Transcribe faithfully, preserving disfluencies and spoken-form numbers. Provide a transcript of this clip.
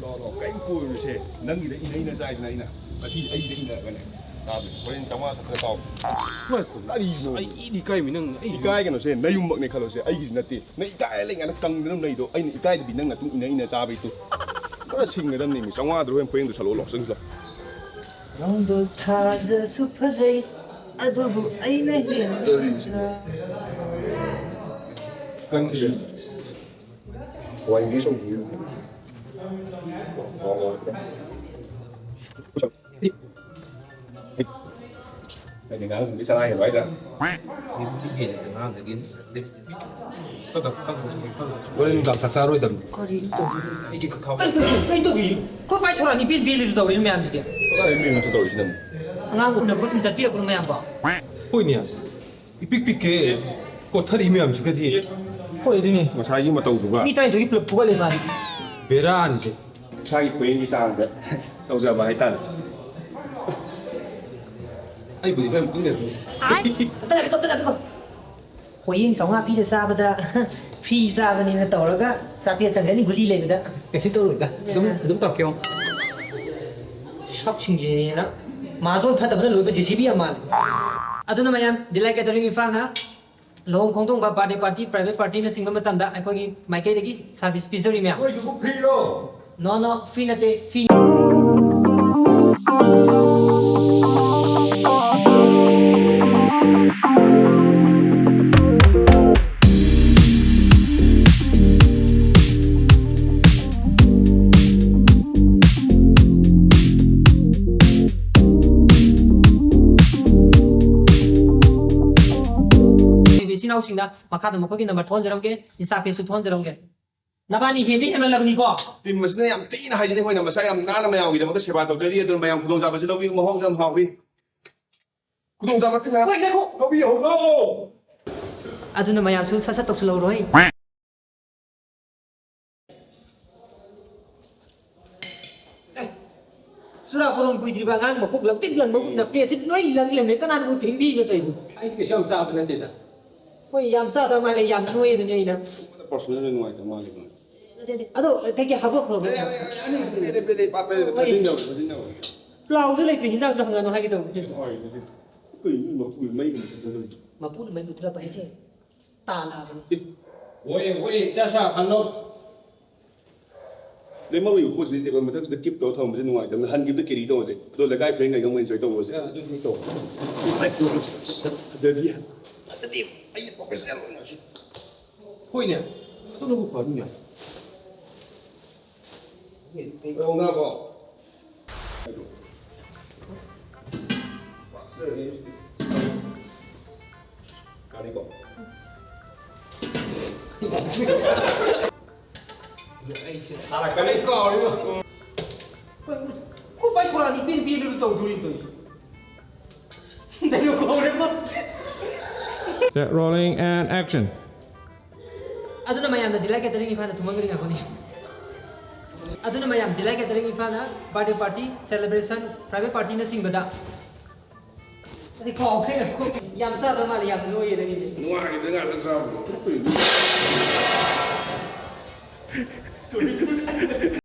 ꯂꯣ, ꯂꯣ, ꯀꯩꯝ ꯀꯣꯏꯔꯨꯁꯦ꯫ ꯅꯪꯒꯤꯗ ꯏꯅꯩꯅ ꯆꯥꯏꯗꯅ ꯑꯩꯅ꯫ ꯉꯁꯤꯗꯤ ꯑꯩꯒꯤꯗ ꯏꯟꯅꯔꯒꯅꯦ ꯆꯥꯗꯣꯏꯅꯦ꯫ ꯍꯣꯔꯦꯟ ꯆꯥꯝꯃꯉꯥ ꯁꯠꯇ꯭ꯔ ꯇꯥꯎ꯫ ꯉꯥꯏꯈꯣ, ꯀꯔꯤꯅꯣ? ꯑꯩ ꯏꯗꯤ ꯀꯥꯏꯃꯤ ꯅꯪ, ꯑꯩ ꯏꯀꯥꯏꯒꯅꯨꯁꯦ, ꯅꯌꯨꯝꯃꯛꯅꯦ ꯈꯜꯂꯣꯁꯦ, ꯑꯩꯒꯤꯁꯨ ꯅꯠꯇꯦ꯫ ꯅꯪ ꯏꯀꯥꯏ ꯂꯩꯉꯥꯏꯗ ꯀꯪꯗꯅ ꯂꯩꯗꯣ, ꯑꯩꯅ ꯏꯀꯥꯏꯗꯕꯤ ꯅꯪ ꯅꯇꯨꯡ ꯏꯟꯅ ꯏꯟꯅ ꯆꯥꯕꯩꯗꯣ꯫ ꯈꯔ ꯁꯤꯡꯒꯗꯕꯅꯤ ꯃꯤ꯫ ꯆꯥꯝꯃꯉꯥꯗꯨ ꯍꯣꯔꯦꯟ ꯄꯣꯌꯦꯡꯗꯣ ꯁꯠꯂꯛꯑꯣ, ꯂꯥꯎ, ꯆꯪꯁꯤꯜꯂꯣ꯫ ꯅꯣꯡꯗꯣ ꯊꯥꯖꯁꯨ ꯐꯖꯩ, ꯑꯗꯨꯕꯨ ꯑꯩꯅ ꯍꯦꯟꯅ ꯀꯪꯗ꯭ꯔꯦ꯫ ꯋꯥꯏꯕꯤ ꯁꯧꯕꯤ꯫ ꯑꯩꯗꯤ ꯉꯔꯥꯡ ꯅꯨꯃꯤꯠ ꯆꯔꯥ ꯍꯦꯟꯕ ꯍꯥꯏꯗ꯭ꯔꯥ? ꯍꯣꯔꯦꯟ ꯅꯨꯡꯗꯥꯡ ꯆꯥꯛ ꯆꯥꯔꯣꯏꯗꯕꯅꯤ꯫ ꯀꯔꯤ ꯇꯧꯔꯤ? ꯑꯩꯒꯤ ꯀꯀꯥ꯫ ꯀꯔꯤ ꯇꯧꯔꯤ? ꯀꯔꯤ ꯇꯧꯔꯤ? ꯑꯩꯈꯣꯏ ꯄꯥꯏ ꯁꯣꯔꯥ ꯅꯤꯄꯦꯟ ꯄꯦꯜꯂꯤꯗꯨ ꯇꯧꯔꯤꯅ ꯃꯌꯥꯝꯁꯤꯗꯤ꯫ ꯀꯗꯥꯏ ꯃꯤꯅꯣ ꯇꯧꯔꯤꯁꯤꯅ ꯑꯃꯨꯛ? ꯑꯉꯥꯡ ꯎꯅꯕ ꯁꯨꯝ ꯆꯠꯄꯤꯔꯛꯄ꯭ꯔꯣ ꯃꯌꯥꯝꯕꯣ? ꯍꯣꯏꯅꯦ꯫ ꯏꯄꯤꯛ ꯄꯤꯛꯀꯦ ꯀꯣꯊꯔꯤ ꯃꯌꯥꯝꯁꯤꯒꯗꯤ꯫ ꯍꯣꯏ, ꯑꯗꯨꯅꯤ꯫ ꯉꯁꯥꯏꯒꯤ ꯃꯇꯧꯗꯨꯒ꯫ ꯃꯤ ꯇꯔꯥꯅꯤꯊꯣꯏꯒꯤ ꯄꯨꯂꯞ ꯐꯨꯒꯠꯂꯦ ꯃꯥꯗꯤ꯫ ꯕꯦꯔꯥꯅꯤꯁꯦ꯫ ꯏꯁꯥꯒꯤ ꯈꯨꯌꯦꯡꯒꯤ ꯆꯥꯡꯗ ꯇꯧꯖꯕ ꯍꯥꯏꯇꯥꯔꯦ꯫ ꯑꯩꯕꯨꯗꯤ ꯈꯔ ꯃꯇꯨꯡ ꯂꯩꯕꯅꯤ꯫ ꯑꯥꯏ, ꯑꯝꯇ ꯉꯥꯏꯈꯣ, ꯑꯝꯇ ꯉꯥꯏꯈꯣ꯫ ꯄꯣꯌꯦꯡ ꯆꯥꯝꯃꯉꯥ ꯄꯤꯔ ꯆꯥꯕꯗ ꯐ꯭ꯔꯤ ꯆꯥꯕꯅꯦꯅ ꯇꯧꯔꯒ ꯆꯥꯇ꯭ꯔꯦꯠ ꯆꯪꯒꯅꯤ ꯒꯨꯂꯤ ꯂꯩꯕꯗ꯫ ꯀꯩꯁꯨ ꯇꯧꯔꯣꯏꯗ꯫ ꯑꯗꯨꯝ, ꯑꯗꯨꯝ ꯇꯧꯔꯛꯀꯦ ꯌꯦꯡꯉꯣ꯫ ꯁꯛꯁꯤꯡꯁꯤꯅ ꯃꯍꯥꯖꯣꯟ ꯐꯠꯇꯕꯅ ꯂꯣꯏꯕ ꯖꯦ ꯁꯤ ꯕꯤ ꯌꯥꯝ ꯃꯥꯜꯂꯦ꯫ ꯑꯗꯨꯅ ꯃꯌꯥꯝ, ꯗꯤꯂꯥꯏꯠ ꯀꯦꯇꯔꯤꯡ ꯏꯝꯐꯥꯜꯅ ꯂꯨꯍꯣꯡ ꯈꯣꯡꯗꯣꯡꯕ, ꯕꯥꯔꯗꯦ ꯄꯥꯔꯇꯤ, ꯄ꯭ꯔꯥꯏꯚꯦꯠ ꯄꯥꯔꯇꯤꯅꯆꯤꯡꯕ ꯃꯇꯝꯗ ꯑꯩꯈꯣꯏꯒꯤ ꯃꯥꯏꯀꯩꯗꯒꯤ ꯁꯥꯔꯚꯤꯁ ꯄꯤꯖꯔꯤ ꯃꯌꯥꯝ꯫ ꯅꯣꯏꯗꯨꯕꯨ ꯐ꯭ꯔꯤꯔꯣ? ꯅꯣ, ꯅꯣ, ꯐ꯭ꯔꯤ ꯅꯠꯇꯦ, ꯐ꯭ꯔꯤ꯫ ꯏꯆꯤꯟ ꯏꯅꯥꯎꯁꯤꯡꯗ ꯃꯈꯥꯗ ꯃꯈꯣꯏꯒꯤ ꯅꯝꯕꯔ ꯊꯣꯟꯖꯔꯝꯒꯦ, ꯏꯟꯁꯇꯥ ꯄꯦꯖꯁꯨ ꯊꯣꯟꯖꯔꯝꯒꯦ꯫ ꯅꯕꯥꯅꯤ ꯍꯦꯟꯗꯤ ꯍꯦꯟꯃꯜꯂꯕꯅꯤꯀꯣ꯫ ꯇꯤꯝ ꯑꯁꯤꯅ ꯌꯥꯝ ꯊꯤꯅ ꯍꯥꯏꯖꯅꯤꯡꯕ ꯑꯣꯏꯅ ꯃꯁꯥ ꯌꯥꯝ ꯅꯥꯟꯅ ꯃꯌꯥꯝꯒꯤꯗꯃꯛꯇ ꯁꯦꯕꯥ ꯇꯧꯖꯔꯤ, ꯑꯗꯨꯅ ꯃꯌꯥꯝ ꯈꯨꯗꯣꯡꯆꯥꯕꯁꯤ ꯂꯧꯕꯤꯌꯨ, ꯃꯍꯥꯎꯁꯨ ꯌꯥꯝ ꯍꯥꯎꯏ꯫ ꯈꯨꯗꯣꯡꯆꯥꯕ ꯊꯤꯅ ꯍꯣꯏ, ꯉꯥꯏꯈꯣ꯫ ꯂꯧꯕꯤꯌꯨ, ꯂꯧ꯫ ꯑꯗꯨꯅ ꯃꯌꯥꯝꯁꯨ ꯁꯠ ꯁꯠ ꯇꯧꯁꯤꯜꯍꯧꯔꯣ ꯍꯩ꯫ ꯆꯨꯔꯥꯀꯣꯔꯣꯟ ꯀꯨꯏꯗ꯭ꯔꯤꯕ ꯑꯉꯥꯡ ꯃꯀꯣꯛ ꯂꯪꯇ꯭ꯔꯤꯛ ꯂꯪꯕꯒꯨꯝꯅ ꯄ꯭ꯂꯦꯠꯁꯤ ꯂꯣꯏ ꯂꯪ ꯂꯩꯔꯝꯃꯦ꯫ ꯀꯅꯥꯅꯕꯨ ꯐꯦꯡꯕꯤꯕ ꯇꯧꯔꯤꯕꯨ? ꯑꯩꯗꯤ ꯀꯩꯁꯨ ꯌꯥꯝ ꯆꯥꯕ ꯅꯠꯇꯦꯗ꯫ ꯍꯣꯏ, ꯌꯥꯝ ꯆꯥꯗꯕ ꯃꯥꯜꯂꯦ, ꯌꯥꯝ ꯅꯣꯏ ꯑꯗꯨꯅꯤ ꯑꯩꯅ꯫ ꯄꯔꯁꯣꯅꯦꯜ ꯅꯨꯡꯉꯥꯏꯇꯕ ꯃꯥꯜꯂꯦ꯫ ꯑꯗꯣ ꯀꯩꯀꯩ ꯍꯥꯞꯄꯛꯈ꯭ꯔꯣ? ꯄꯦꯂꯦ, ꯄꯦꯂꯦ, ꯄꯥꯞ, ꯄꯦꯂꯦ, ꯊꯥꯖꯤꯟ ꯌꯥꯎꯔꯦ, ꯊꯥꯖꯤꯟ ꯌꯥꯎꯔꯦ꯫ ꯄ꯭ꯂꯥꯎꯁꯨ ꯂꯩꯇ꯭ꯔꯤ, ꯍꯤꯟꯖꯥꯡꯁꯨ ꯍꯪꯒꯅꯨ ꯍꯥꯏꯒꯦ ꯇꯧꯕꯅꯦ꯫ ꯀꯩꯅꯣ ꯃꯄꯨ ꯃꯩ ꯑꯗꯨꯝ ꯊꯥꯖꯤꯜꯂꯣꯏ? ꯃꯄꯨꯅ ꯃꯩ ꯃꯨꯊꯠꯂꯛꯄ ꯍꯥꯏꯁꯦ ꯇꯥꯜꯂꯛꯑꯕꯅꯤ꯫ ꯍꯣꯏ, ꯍꯣꯏ, ꯏꯆꯥ ꯁꯥ ꯈꯜꯂꯣ꯫ ꯂꯦꯝꯍꯧꯔꯤꯕ ꯄꯣꯠꯁꯤꯗꯤ ꯇꯦꯕꯜ ꯃꯊꯛꯁꯤꯗ ꯀꯤꯞ ꯇꯧꯔ ꯊꯝꯕꯁꯦ ꯅꯨꯡꯉꯥꯏꯇꯕꯅꯤꯅ ꯍꯟꯈꯤꯕꯗ ꯀꯦꯔꯤ ꯇꯧꯔꯁꯦ꯫ ꯑꯗꯣ ꯂꯩꯀꯥꯏ ꯐ꯭ꯔꯦꯟꯈꯩꯒ ꯑꯃꯨꯛ ꯑꯦꯟꯖꯣꯏ ꯇꯧꯔꯁꯦ꯫ ꯑ, ꯑꯗꯨꯗꯤ ꯇꯧ꯫ ꯐꯖꯗꯦ꯫ ꯐꯖꯗꯦ꯫ ꯑꯩꯅ ꯄ꯭ꯔꯣꯐꯦꯁꯅꯦꯜ ꯑꯣꯏꯅ ꯁꯤ꯫ ꯍꯣꯏꯅꯦ꯫ ꯑꯗꯨꯅꯕꯨ ꯐꯅꯤꯅꯦ꯫ ꯀꯩꯗꯧꯅꯕꯣ? ꯀꯥꯔꯤꯀꯣ? ꯑꯩꯁꯦ ꯁꯥꯔꯛꯀꯅꯤ ꯀꯥꯎꯔꯤꯕ꯫ ꯈꯣꯏ ꯄꯥꯏ ꯁꯣꯔꯥꯗꯤ ꯄꯦꯟ ꯄꯦꯟꯗꯨꯅ ꯇꯧꯗꯣꯔꯤ ꯇꯧꯔꯤ꯫ Dialogue ꯀꯥꯎꯔꯦꯕ꯫ Set, rolling and action. ꯑꯗꯨꯅ ꯃꯌꯥꯝꯅ ꯗꯤꯂꯥꯏꯠ ꯀꯦꯇꯔꯤꯡ ꯏꯝꯐꯥꯜꯗ ꯊꯨꯝꯍꯟꯒꯅꯤ ꯉꯥꯏꯈꯣꯅꯦ꯫ ꯑꯗꯨꯅ ꯃꯌꯥꯝ ꯗꯤꯂꯥꯏꯠ ꯀꯦꯇꯔꯤꯡ ꯏꯝꯐꯥꯜꯅ ꯕꯥꯔꯗꯦ ꯄꯥꯔꯇꯤ, ꯁꯦꯂꯦꯕ꯭ꯔꯦꯁꯟ, ꯄ꯭ꯔꯥꯏꯚꯦꯠ ꯄꯥꯔꯇꯤꯅꯆꯤꯡꯕꯗ꯫ ꯑꯗꯩ ꯀꯥꯎꯈ꯭ꯔꯦ ꯉꯥꯏꯈꯣ꯫ ꯌꯥꯝ ꯆꯥꯗꯕ ꯃꯥꯜꯂꯦ, ꯌꯥꯝ ꯅꯣꯏꯌꯦ ꯅꯪꯒꯤꯗꯤ꯫ ꯅꯨꯡꯉꯥꯏꯈꯤꯗ꯭ꯔꯦ ꯉꯥꯛꯇ ꯆꯥꯕꯗꯣ꯫